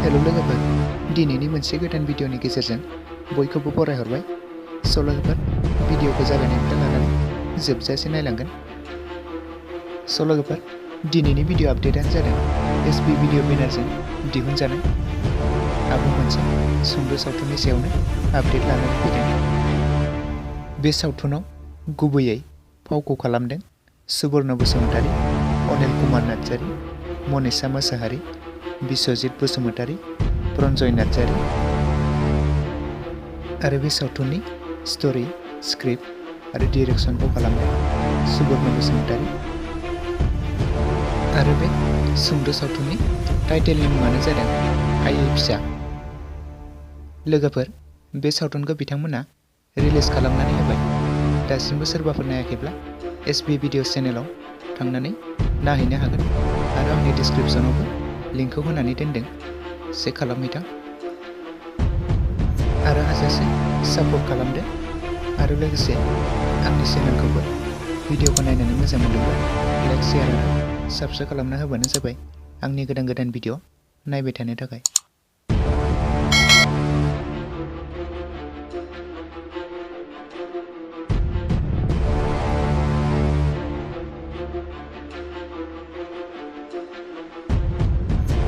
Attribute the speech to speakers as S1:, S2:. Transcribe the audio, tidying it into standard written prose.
S1: हेल' लोगोफोर, दिनैनि मोनसे गोदान भिडिअनि गेजेरजों बयखौबो बरायहरबाय। स' लोगोफोर, भिडिअखौ जागायनायनिफ्राय लानानै जोबजासे नायलांगोन। स' लोगोफोर, दिनैनि भिडिअ आपडेटआनो जादों एसबी भिडिअ बेनारजों दिहुनजानाय आबुं मोनसे सुंद' सावथुननि सायावनो आपडेट लानानै फैदों। बे सावथुनाव गुबैयै फावखौ खालामदों सुबर्ण बसुमतारी, अनिल कुमार नार्जारी, मनीषा मोसाहारी, बिश्वजित बसुमतारी, प्रन्जय नार्जारी आरो बे सावथुननि स्ट'री, स्क्रिप्ट आरो डिरेक्सनखौ खालामदों सुबर्ण बसुमतारी। आरो बे सुंद' सावथुननि टाइटेलनि मुङानो जादों आइवी फिसा। लोगोफोर, बे सावथुनखौ बिथांमोना रिलिज खालामनानै होबाय। दासिमबो सोरबाफोर नायाखैब्ला एसबी भिडिअ चेनेलाव थांनानै नायहैनो हागोन आरो आंनि डिसक्रिपसनावबो लिंकखौ होनानै दोनदों, चेक खालामहैथां आरो हाजासे सापर्ट खालामदो आरो लोगोसे आंनि चेनेलखौबो भिडिअखौ नायनानै मोजां मोनदोंब्ला लाइक, शेयार आरो साबस्क्राइब खालामना होबानो जाबाय आंनि गोदान भिडिअ नायबाय थानो थाखाय।